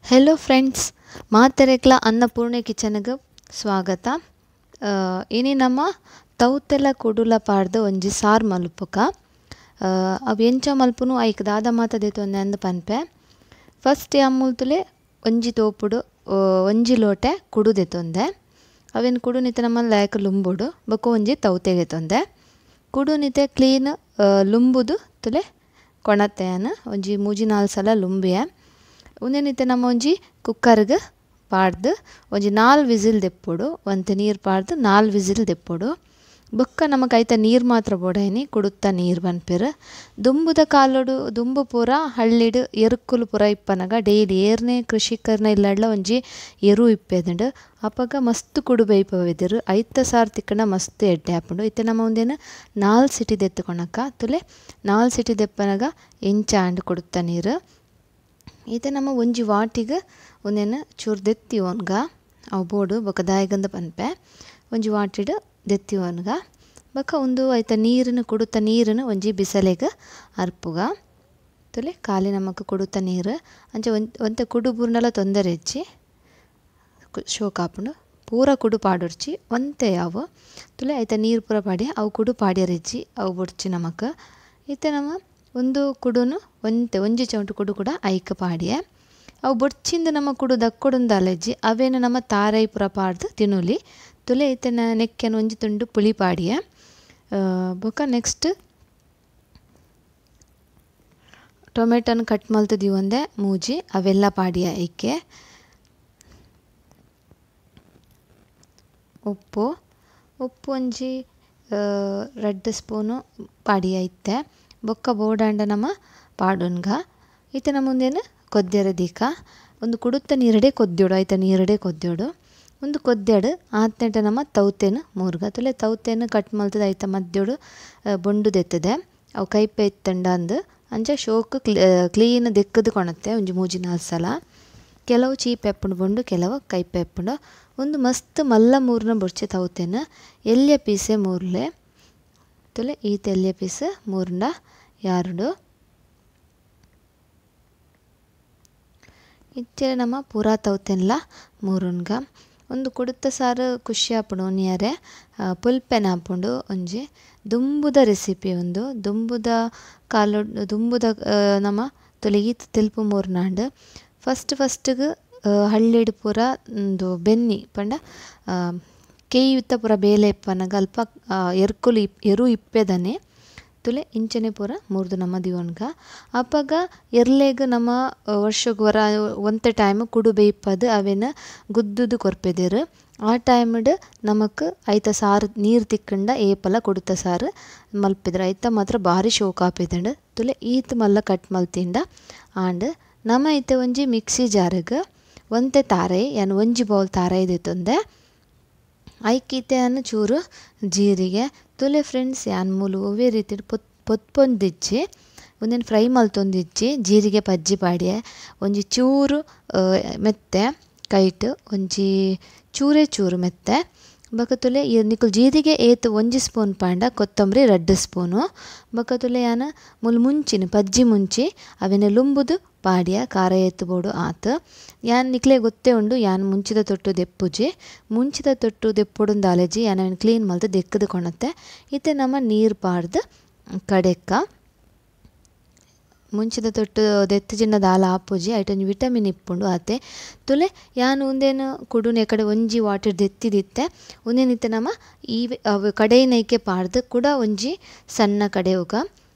Hello friends, ಮಾತೆರೆಗ್ಲ ಅನ್ನಪೂರ್ಣೆ ಕಿಚನ್ಗೆ ಸ್ವಾಗತ. ಇನಿ ನಮ್ಮ ತೌತೆಲ ಕುಡುಲ ಪಾಡ್ದು ಒಂಜಿ ಸಾರ್ ಮಲ್ಪುಕ. ಅವು ಎಂಚ ಮಲ್ಪುನು ಐಕ್ ದಾದ ಮಾತ ದೆತೊಂದೆ ಅಂದ್ ಪನ್ಪೆ. ಫಸ್ಟ್ ಅಮ್ಮುಲ್ತುಲೆ ಒಂಜಿ ತೋಪುಡು ಒಂಜಿ ಲೋಟೆ ಕುಡು ದೆತೊಂದೆ. ಅವೆನ್ ಕುಡು ನಿತೆ ನಮ್ಮ ಲಾಯಕ್ ಲುಂಬುಡು ಬೊಕ ಒಂಜಿ ತೌತೆ ದೆತೊಂದೆ. ಕುಡು ನಿತೆ ಕ್ಲೀನ್ ಲುಂಬುದು ತುಲೆ ಕೊಣತೆಯನ ಒಂಜಿ ಮೂಜಿ ನಾಲ್ ಸಲ ಲುಂಬಿಯೆ. ಉಂದೆನಿತೆ ನಮ್ಮ ಒಂಜಿ ಕುಕ್ಕರ್ಗೆ ಪಾಡ್ದು ಒಂಜಿ 4 ವಿಸಿಲ್ ದೆಪ್ಪೊಡು. ಒಂತೆ ನೀರು ಪಾಡ್ದು 4 ವಿಸಿಲ್ ದೆಪ್ಪೊಡು. ಬೊಕ್ಕ ನಮಕ್ ಐತ ನೀರು ಮಾತ್ರ ಬೋಡೈನಿ ಕುಡುತ್ತ ನೀರು ಪನ್ಪೆರ್. ದುಂಬುದ ಕಾಲೊಡು ದುಂಬು ಪೂರ ಹಳ್ಳಿಡ್ ಎರುಕುಲು ಪೂರ ಇಪ್ಪನಗ ಡೈಲಿ ಏರ್ನೆ ಕೃಷಿಕರ್ನ ಇಲ್ಲಡ್ಲ ಒಂಜಿ ಎರು ಇಪ್ಪೆದುಂಡು. ಅಪಗ ಮಸ್ತ್ ಕುಡು ಬೇಯ್ಪವೆದಿರು. ಐತ ಸಾರ್ ತಿಕ್ಕಣ ಮಸ್ತ್ ಎಡ್ಡೆ ಆಪುಂಡು. ಇತ್ತೆ ನಮ್ಮ ಒಂದೇನು 4 ಸಿಟಿ ದೆತ್ತುಕೊಣಕ ತುಲೆ 4 ಸಿಟಿ ದೆಪ್ಪನಗ ಎಂಚ ಆಂಡ್ ಕುಡುತ್ತ ನೀರು. ಇತ್ತೆ ನಮ್ಮ ಒಂಜಿ ವಾಟಿಗೆ ಒಂದೇನು ಚೂರು ದೆತ್ತಿ ಒನ್ಗ ಅವು ಬೋಡು ಬೊಕ ದಾಯಗಂದ ಪನ್ಪೆ. ಒಂಜಿ ವಾಟಿಡು ದೆತ್ತಿ ಒನ್ಗ ಬೊಕ ಒಂದು ಐತ ನೀರನ್ನು ಕುಡುತ್ತ ನೀರನ್ನು ಒಂಜಿ ಬಿಸಲೆಗೆ ಅರ್ಪುಗ. ತುಲೆ ಖಾಲಿ ನಮಕ್ ಕುಡುತ್ತ ನೀರು ಅಂಚೆ ಒಂತೆ ಕುಡು ಬೂರ್ನಲ ತೊಂದರೆ ಹೆಚ್ಚಿ ಶೋಕ್ ಆಪುಂಡು. ಪೂರ ಕುಡು ಪಾಡೊಡ್ಚಿ ಒಂತೆ ಅವು ತುಲೆ ಐತ ನೀರು ಪೂರ ಪಾಡಿ ಅವು ಕುಡು ಪಾಡ್ಯರೆಜ್ಜಿ ಅವು ಬೊಡ್ಚಿ ನಮಕ್. ಇತ್ತೆ ನಮ್ಮ ಒಂದು ಕುಡುನು ಒಂತೆ ಒಂಜಿ ಚೌಂಟು ಕುಡು ಕೂಡ ಐಕ್ ಪಾಡಿಯೆ. ಅವು ಬೊಡ್ಚಿಂದ ನಮ್ಮ ಕುಡು ದಕ್ಕೊಡುಂದು ಅಲೆಜ್ಜಿ ಅವೇನು ನಮ್ಮ ತಾರೈ ಪೂರ ಪಾಡ್ದು ತಿನುಲಿ. ತುಲೆ ಇತ್ತೆ ನೆಕ್ಕೆನ ಒಂಜಿ ತುಂಡು ಪುಳಿ ಪಾಡಿಯೆ. ಬೊಕ ನೆಕ್ಸ್ಟ್ ಟೊಮೆಟೊನ ಕಟ್ ಮಲ್ತುದಿ ಒಂದೆ ಮೂಜಿ ಅವೆಲ್ಲ ಪಾಡಿಯ ಐಕೆ. ಉಪ್ಪು ಉಪ್ಪು ಒಂಜಿ 2 ಸ್ಪೂನು ಪಾಡಿಯ ಇತ್ತೆ. ಬೊಕ್ಕ ಬೋಡಾಂಡ ನಮ್ಮ ಪಾಡುನ್ಗ. ಇತ್ತೆ ನಮ್ಮ ಮುಂದೇನು ಕೊದ್ಯರ ದೀಕ ಒಂದು ಕುಡುತ್ತ ನೀರಡೆ ಕೊದ್ಯೋಡು ಆಯ್ತ ನೀರಡೆ ಕೊದ್ಯೋಡು ಒಂದು ಕೊದ್ಯಾಡು ಆತ್ನೆಟ ನಮ್ಮ ತೌತೆನು ಮೂರ್ಗ. ತುಲೆ ತೌತೆನು ಕಟ್ ಮಲ್ತದ ಐತ ಮದ್ಯೋಡು ಬೊಂಡು ದೆತ್ತದೆ ಅವು ಕೈಪೆ ಇತ್ತಂಡ ಅಂದು ಅಂಚ ಶೋಕ್ ಕ್ಲೀನ್ ದೆಕ್ಕದು ಕೊಣತ್ತೆ ಒಂಜಿ ಮೂಜಿ 4 ಸಲ. ಕೆಲವು ಚೀಪೆ ಎಪ್ಪುಂಡು ಬೊಂಡು ಕೆಲವು ಕೈಪೆ ಎಪ್ಪುಂಡು. ಒಂದು ಮಸ್ತ್ ಮಲ್ಲ ಮೂರ್ನ ಬೊಡ್ಚೆ ತೌತೆನು ಎಲ್ಯ ಪೀಸೆ ಮೂರ್ಲೆ. ತುಲೆ ಈತ ಎಲ್ಯ ಪೀಸ್ ಮೂರ್ನ ಯಾರುಡು. ಇತ್ತೆ ನಮ್ಮ ಪೂರಾ ತೌತೆನ್ಲ ಮೂರುನ್ಗ. ಒಂದು ಕುಡುತ್ತ ಸಾರು ಖುಷಿ ಆಪುಂಡು ಒನಿಯರೆ ಪುಲ್ಪೆನ ಆಪುಂಡು. ಒಂಜಿ ದುಂಬುದ ರೆಸಿಪಿ ಒಂದು ದುಂಬುದ ಕಾಲು ದುಂಬುದ ನಮ್ಮ ತುಲೆ ಈತ ತೆಲ್ಪು ಮೂರ್ನಾಂಡು. ಫಸ್ಟ್ ಫಸ್ಟ್ಗೆ ಹಳ್ಳಿಡ್ ಪೂರ ಒಂದು ಬೆನ್ನಿ ಪಂಡ ಕೇಯುತ್ತ ಪೂರ ಬೇಲೆ ಇಪ್ಪನಗ ಅಲ್ಪ ಎರ್ಕುಲು ಎರು ಇಪ್ಪೆದನೆ ತುಲೆ ಇಂಚನೆ ಪೂರ ಮೂರ್ದು ನಮ್ಮ ದಿವನ್ಗ. ಅಪಗ ಎರ್ಲೆಗ್ ನಮ್ಮ ವರ್ಷಗ್ ವರ ಒಂತೆ ಟೈಮ್ ಕುಡು ಬೇಯ್ಪದು ಅವೇನ ಗುದ್ದುದು ಕೊರ್ಪೆದಿರು. ಆ ಟೈಮ್ಡ್ ನಮಕ್ ಐತ ಸಾರು ನೀರು ತಿಕ್ಕಂಡ ಏಪಲ ಕುಡುತ್ತ ಸಾರು ಮಲ್ಪಿದ್ರು. ಐತ ಮಾತ್ರ ಭಾರಿ ಶೋಕ್ ಆಪಿದಂಡು. ತುಲೆ ಈತ್ ಮಲ್ಲ ಕಟ್ ಮಲ್ತಿಂಡ ಆಂಡ್ ನಮ್ಮ ಐತೆ ಒಂಜಿ ಮಿಕ್ಸಿ ಜಾರಗ್ ಒಂತೆ ತಾರೈ ಯಾನ್ ಒಂಜಿ ಬೌಲ್ ತಾರೈ ದೆತ್ತೊಂದೆ. ಐಕಿತೆ ಅನ್ನು ಚೂರು ಜೀರಿಗೆ. ತುಲೆ ಫ್ರೆಂಡ್ಸ್ ಯಾನ್ ಮೂಲು ಒವ್ವೇ ರೀತಿಡ್ ಪೊತ್ಪೊಂದಿಜ್ಜಿ ಒಂದೇನು ಫ್ರೈ ಮಲ್ತೊಂದಿಜ್ಜಿ. ಜೀರಿಗೆ ಪಜ್ಜಿ ಪಾಡಿಯೆ ಒಂಜಿ ಚೂರು ಮೆತ್ತೆ ಕೈಟ್ ಒಂಜಿ ಚೂರೇ ಚೂರು ಮೆತ್ತೆ. ಬೊಕ ತುಲೆ ನಿಕುಲು ಜೀರಿಗೆ ಏತ್ ಒಂಜಿ ಸ್ಪೂನ್ ಪಾಂಡ ಕೊತ್ತಂಬರಿ 2 ಸ್ಪೂನು. ಬೊಕ ತುಲೆ ಯಾನ್ ಮೂಲು ಮುಂಚಿನ ಪಜ್ಜಿ ಮುಂಚಿ ಅವೆನ ಲುಂಬುದು ಪಾಡಿಯ ಖಾರ ಏತ್ ಬೋಡು ಆತ್. ಯಾನ್ ನಿಕ್ಲೆ ಗೊತ್ತೇ ಉಂಡು ಯಾನ್ ಮುಂಚಿದ ತೊಟ್ಟು ದೆಪ್ಪುಜಿ. ಮುಂಚಿದ ತೊಟ್ಟು ದೆಪ್ಪೊಡುಂದು ಅಲೆಜಿ ಯಾನ್ ಅವೆನ್ ಕ್ಲೀನ್ ಮಲ್ತು ದೆಕ್ಕದು ಕೊಣತ್ತೆ. ಇತ್ತೆ ನಮ್ಮ ನೀರು ಪಾಡ್ದು ಕಡೆಕ್ಕ ಮುಂಚಿದ ತೊಟ್ಟು ದೆತ್ತುಜಿಂಡ ದಾಲ ಆಪುಜಿ ಐಟ್ ಒಂಜಿ ವಿಟಮಿನ್ ಇಪ್ಪುಂಡು ಆತೆ. ತುಲೆ ಯಾನ್ ಉಂದೇನು ಕುಡುನೆ ಕಡೆ ಒಂಜಿ ವಾಟರ್ ದೆತ್ತಿದಿತ್ತೆ. ಉಂದೇನಿತ್ತೆ ನಮ್ಮ ಈ ಕಡೆಯಿನೈಕೆ ಪಾಡ್ದು ಕೂಡ ಒಂಜಿ ಸಣ್ಣ ಕಡೆಯುಗ.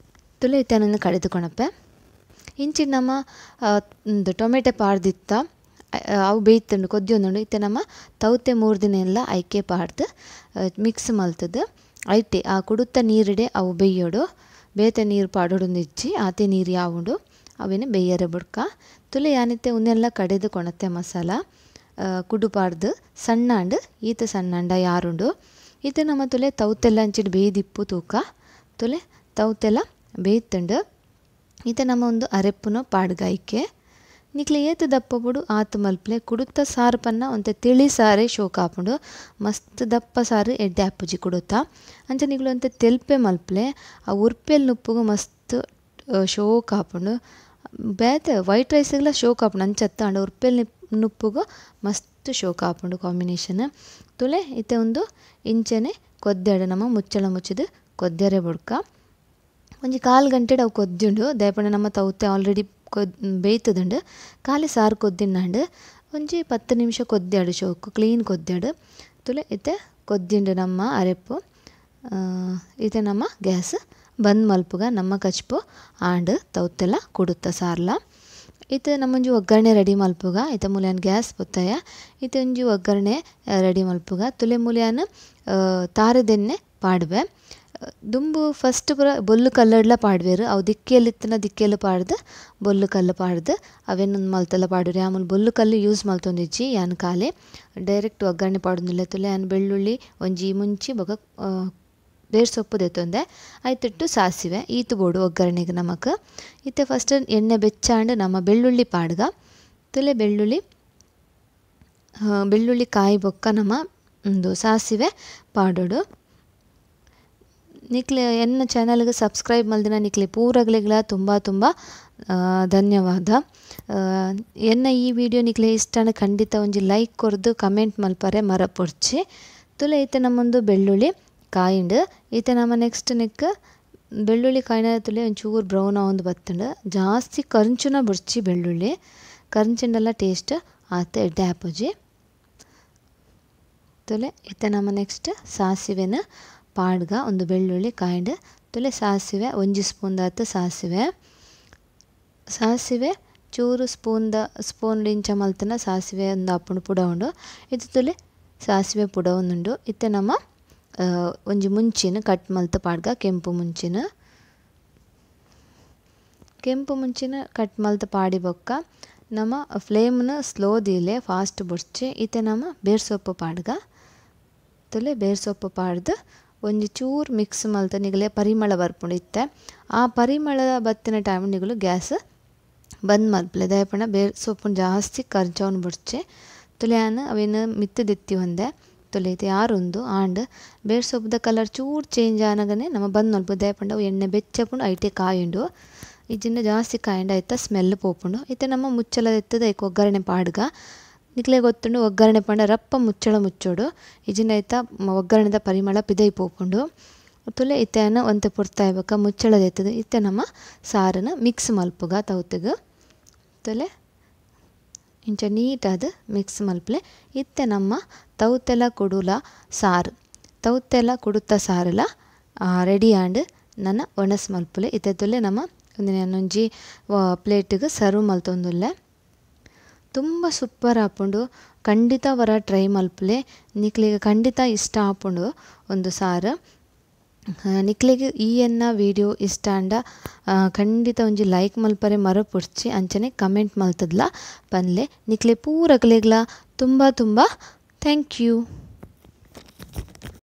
ತುಲೆ ಇತ್ತೆ ನಾನು ಕಡೆದು ಕೊಣಪ್ಪೆ. ಇಂಚಿ ನಮ್ಮ ಟೊಮೆಟೊ ಪಾಡ್ದಿತ್ತ ಅವು ಬೇಯ್ತುಂಡು ಕೊದ್ಯೊಂದುಂಡು. ಇತ್ತೆ ನಮ್ಮ ತೌತೆ 3 ದಿನ ಎಲ್ಲ ಐಕೆ ಪಾಡ್ದು ಮಿಕ್ಸ್ ಮಲ್ತದು ಐಟೆ ಆ ಕುಡುತ್ತ ನೀರಿಡೆ ಅವು ಬೇಯೋಡು. ಬೇತೆ ನೀರು ಪಾಡೋಡೊಂದು ಇಜ್ಜಿ ಆತೆ ನೀರು ಯಾವುಂಡು ಅವೇನು ಬೇಯರೆ ಬುಡ್ಕ. ತುಲೆ ಯಾನಿತ್ತೆ ಉಂದೆಲ್ಲ ಕಡೆದು ಕೊಣತ್ತೆ ಮಸಾಲ ಕುಡು ಪಾಡ್ದು ಸಣ್ಣಾಂಡು ಈತ ಸಣ್ಣಾಂಡ ಯಾರುಂಡು. ಈತ ನಮ್ಮ ತುಲೆ ತೌತೆಲ್ಲ ಅಂಚಿಡ್ ಬೇಯ್ದಿಪ್ಪು ತೂಕ. ತುಲೆ ತೌತೆಲ್ಲ ಬೇಯ್ತುಂಡು. ಈತ ನಮ್ಮ ಒಂದು ಅರೆಪ್ಪುನ ಪಾಡ್ಗಾಯ್ಕೆ. ನಿಕ್ಲೆ ಏತ್ ದಪ್ಪ ಬುಡು ಆತ್ ಮಲ್ಪ್ಲೆ. ಕುಡುತ್ತ ಸಾರು ಪನ್ನ ಒಂತೆ ತಿಳಿ ಸಾರೇ ಶೋಕ್ ಆಪುಂಡು. ಮಸ್ತ್ ದಪ್ಪ ಸಾರು ಎಡ್ಡೆ ಆಪುಜಿ ಕುಡುತ್ತ. ಅಂಚ ನಿಕ್ಲು ಒಂತೆ ತೆಲ್ಪೆ ಮಲ್ಪ್ಲೆ. ಆ ಉರ್ಪೆಲ್ ನುಪ್ಪುಗು ಮಸ್ತ್ ಶೋಕ್ ಆಪುಂಡು. ಬೇತೆ ವೈಟ್ ರೈಸ್ಗ್ಲ ಶೋಕ್ ಆಪುಂಡು ಅಂಚತ್ತ ಆಂಡ ಉರ್ಪೆಲ್ ನುಪ್ಪುಗು ಮಸ್ತ್ ಶೋಕ್ ಆಪುಂಡು ಕಾಂಬಿನೇಷನ್. ತುಲೆ ಇತ್ತೆ ಒಂದು ಇಂಚನೆ ಕೊದ್ದೆಡು ನಮ್ಮ ಮುಚ್ಚಳ ಮುಚ್ಚಿದು ಕೊದ್ದೆರೆ ಬುಡ್ಕ ಒಂಜಿ ಕಾಲು ಗಂಟೆಡ್ ಅವು ಕೊದ್ದುಂಡು. ದಾಯೆಪಂಡ ನಮ್ಮ ತೌತೆ ಆಲ್ರೆಡಿ ಬೇಯ್ತದುಂಡು. ಖಾಲಿ ಸಾರು ಕೊದ್ದಿನಾಂಡು ಒಂಜಿ 10 ನಿಮಿಷ ಕೊದ್ದಾಡು ಶೋಕು ಕ್ಲೀನ್ ಕೊದ್ದಾಡು. ತುಲೆ ಇತ್ತೆ ಕೊದ್ದಿಂಡು ನಮ್ಮ ಅರೆಪ್ಪು. ಇತ್ತೆ ನಮ್ಮ ಗ್ಯಾಸ್ ಬಂದ್ ಮಲ್ಪುಗ ನಮ್ಮ ಕಚ್ಪು ಆಂಡ್ ತೌತೆಲ್ಲ ಕುಡುತ್ತ ಸಾರ್ಲ. ಇತ್ತೆ ನಮ್ಮೊಂಜಿ ಒಗ್ಗರಣೆ ರೆಡಿ ಮಲ್ಪುಗ. ಇತ್ತೆ ಮೂಲ್ಯಾನ್ ಗ್ಯಾಸ್ ಪೊತ್ತಾಯ. ಇತ್ತೆ ಒಂಜಿ ಒಗ್ಗರಣೆ ರೆಡಿ ಮಲ್ಪುಗ. ತುಲೆ ಮೂಲ್ಯಾನ್ ತಾರದೆಣ್ಣೆ ಪಾಡ್ವೆ. ದುಂಬು ಫಸ್ಟ್ ಪೂರ ಬೊಲ್ಲು ಕಲ್ಲಡ್ಲ ಪಾಡ್ವೇರು. ಅವು ದಿಕ್ಕೆಲ್ ಇತ್ತಿನ ದಿಕ್ಕೆಲ್ ಪಾಡ್ದು ಬೊಲ್ಲು ಕಲ್ಲು ಪಾಡ್ದು ಅವೇನು ಮಲ್ತೆಲ್ಲ ಪಾಡ್ವೇರು. ಆಮೇಲೆ ಬೊಲ್ಲು ಕಲ್ಲು ಯೂಸ್ ಮಲ್ತೊಂದಿಜ್ಜಿ ಯಾನ್ ಕಾಲೆ ಡೈರೆಕ್ಟ್ ಒಗ್ಗರಣೆ ಪಾಡೊಂದಿಲ್ಲ. ತುಲೆ ಯಾನ್ ಬೆಳ್ಳುಳ್ಳಿ ಒಂಜಿ ಮುಂಚಿ ಬೊಕ ಬೇರ್ ಸೊಪ್ಪು ದೆತ್ತೊಂದೆ ಐತಿಟ್ಟು ಸಾಸಿವೆ ಈತು ಬೋಡು ಒಗ್ಗರಣೆಗೆ ನಮಕ್. ಇತ್ತೆ ಫಸ್ಟ್ ಎಣ್ಣೆ ಬೆಚ್ಚಾಂಡ್ ನಮ್ಮ ಬೆಳ್ಳುಳ್ಳಿ ಪಾಡ್ಗ. ತುಲೆ ಬೆಳ್ಳುಳ್ಳಿ ಬೆಳ್ಳುಳ್ಳಿ ಕಾಯಿ ಬೊಕ್ಕ ನಮ್ಮ ಒಂದು ಸಾಸಿವೆ ಪಾಡೋಡು. ನಿಕ್ಲೆ ಎನ್ನ ಚಾನಲ್ಗೆ ಸಬ್ಸ್ಕ್ರೈಬ್ ಮಲ್ದಿನ ನಿಕ್ಲೆ ಪೂರಗ್ಲೆಗ್ಲ ತುಂಬ ತುಂಬ ಧನ್ಯವಾದ. ಎನ್ನ ಈ ವಿಡಿಯೋ ನಿಕ್ಲೆ ಇಷ್ಟನ ಖಂಡಿತ ಒಂಜಿ ಲೈಕ್ ಕೊರ್ದು ಕಮೆಂಟ್ ಮಲ್ಪರೆ ಮರಪೊಡ್ಚಿ. ತುಲೆ ಇತ್ತೆ ನಮ್ಮೊಂದು ಬೆಳ್ಳುಳ್ಳಿ ಕಾಯಿಂಡು. ಇತ್ತೆ ನಮ್ಮ ನೆಕ್ಸ್ಟ್ ನೆಕ್ ಬೆಳ್ಳುಳ್ಳಿ ಕಾಯಿನ ತುಲೆ ಒಂಚೂರು ಬ್ರೌನ್ ಆವೊಂದು ಬತ್ತುಂಡು. ಜಾಸ್ತಿ ಕರ್ಂಚುನ ಬುಡ್ಚಿ ಬೆಳ್ಳುಳ್ಳಿ ಕರ್ಂಚಿಂಡೆಲ್ಲ ಟೇಸ್ಟ್ ಆತ ಎಡ್ಡೆ ಆಪುಜಿ. ತುಲೆ ಇತ್ತೆ ನಮ್ಮ ನೆಕ್ಸ್ಟ್ ಸಾಸಿವೆನ ಪಾಡ್ಗ ಒಂದು ಬೆಳ್ಳುಳ್ಳಿ ಕಾಯಿಂಡು. ತುಲೆ ಸಾಸಿವೆ ಒಂಜಿ ಸ್ಪೂನ್ ದಾತ್ ಸಾಸಿವೆ. ಸಾಸಿವೆ ಚೂರು ಸ್ಪೂನ್ ಇಂಚ ಮಲ್ತನ ಸಾಸಿವೆ ಒಂದು ಆಪುಂಡು ಪುಡವುಂಡು. ಇತ್ತೆ ತುಲೆ ಸಾಸಿವೆ ಪುಡವೊಂದುಂಡು. ಇತ್ತೆ ನಮ್ಮ ಒಂಜಿ ಮುಂಚಿನ ಕಟ್ ಮಲ್ತ್ ಪಾಡ್ಗ ಕೆಂಪು ಮುಂಚಿನ. ಕೆಂಪು ಮುಂಚಿನ ಕಟ್ ಮಲ್ತ್ ಪಾಡಿ ಬೊಕ್ಕ ನಮ್ಮ ಫ್ಲೇಮ್ನ ಸ್ಲೋ ದೀಲೆ ಫಾಸ್ಟ್ ಬುಡ್ಚಿ. ಇತ್ತೆ ನಮ್ಮ ಬೇರ್ ಸೊಪ್ಪು ಪಾಡ್ಗ. ತುಲೆ ಬೇರ್ ಸೊಪ್ಪು ಪಾಡ್ದು ಒಂಜಿ ಚೂರು ಮಿಕ್ಸ್ ಮಲ್ತ ನಿಗಲೆ ಪರಿಮಳ ಬರ್ಪುಂಡು. ಇತ್ತೆ ಆ ಪರಿಮಳ ಬತ್ತಿನ ಟೈಮ್ ನಿಗಲು ಗ್ಯಾಸ್ ಬಂದ್ ಮಲ್ಪಲೆ. ದಾಯೆಪಂಡ ಬೇರ್ ಸೊಪ್ಪುನು ಜಾಸ್ತಿ ಕರ್ಚವನ್ ಬುಡ್ಚಿ. ತುಲೆ ಯಾನ್ ಅವೇನು ಮಿತ್ತ್ ದೆತ್ತಿ ಒಂದೆ. ತುಲೆ ಇತ್ತೆ ಯಾರುಂದು ಆಂಡ್ ಬೇರ್ ಸೊಪ್ಪುದ ಕಲರ್ ಚೂರು ಚೇಂಜ್ ಆನಗನೆ ನಮ್ಮ ಬಂದ್ ಮಲ್ಪು. ದಾಯೆಪಂಡ ಅವು ಎಣ್ಣೆ ಬೆಚ್ಚಪುಂಡು ಐಟೆ ಕಾಯುಂಡು. ಇಜ್ಜಿಂಡ ಜಾಸ್ತಿ ಕಾಯಿಂಡ ಐತ ಸ್ಮೆಲ್ ಪೋಪುಂಡು. ಇತ್ತೆ ನಮ್ಮ ಮುಚ್ಚಳ ಎತ್ತದ ಐಕ್ ಒಗ್ಗರಣೆ ಪಾಡ್ಗ. ನಿಕ್ಲೆ ಗೊತ್ತುಂಡು ಒಗ್ಗರಣೆ ಪಂಡ ರಪ್ಪ ಮುಚ್ಚಳ ಮುಚ್ಚೋಡು. ಇಜ್ಜಿಂಡ ಐತ ಒಗ್ಗರಣೆದ ಪರಿಮಳ ಪಿದೈ ಪೋಪುಂಡು. ತುಲೆ ಇತ್ತೆನ ಒಂತೆ ಪೊರ್ತಾಯ್ ಬೊಕ್ಕ ಮುಚ್ಚಳ ದೆತ್ತದು ಇತ್ತೆ ನಮ್ಮ ಸಾರನ ಮಿಕ್ಸ್ ಮಲ್ಪುಗ ತೌತೆಗ್. ತುಲೆ ಇಂಚ ನೀಟಾದ್ ಮಿಕ್ಸ್ ಮಲ್ಪಲೆ. ಇತ್ತೆ ನಮ್ಮ ತೌತೆಲ ಕುಡುಲ ಸಾರು ತೌತೆಲ ಕುಡುತ್ತ ಸಾರುಲ ರೆಡಿ ಆಂಡ್ ನನ ಒಣಸ್ ಮಲ್ಪುಲೆ. ಇತ್ತೆ ತುಲೆ ನಮ್ಮ ಒಂಜಿ ಪ್ಲೇಟಿಗೆ ಸರ್ವ್ ಮಲ್ತೊಂದುಲ್ಲೆ. ತುಂಬ ಸೂಪರ್ ಆಪುಂಡು. ಖಂಡಿತ ವರ ಟ್ರೈ ಮಲ್ಪುಲೆ. ನಿಕ್ಲೆಗ್ ಖಂಡಿತ ಇಷ್ಟ ಆಪುಂಡು ಒಂದು ಸಾರು. ನಿಕ್ಲೆಗ್ ಈ ಎನ್ನ ವಿಡಿಯೋ ಇಷ್ಟ ಆಂಡ ಖಂಡಿತ ಒಂಜಿ ಲೈಕ್ ಮಲ್ಪರೆ ಮರಪೊಡ್ಚಿ. ಅಂಚನೆ ಕಮೆಂಟ್ ಮಲ್ತದ್ಲ ಪನ್ಲೆ. ನಿಕ್ಲೆ ಪೂರಗ್ಲೆಗ್ಲ ತುಂಬ ತುಂಬ thank you.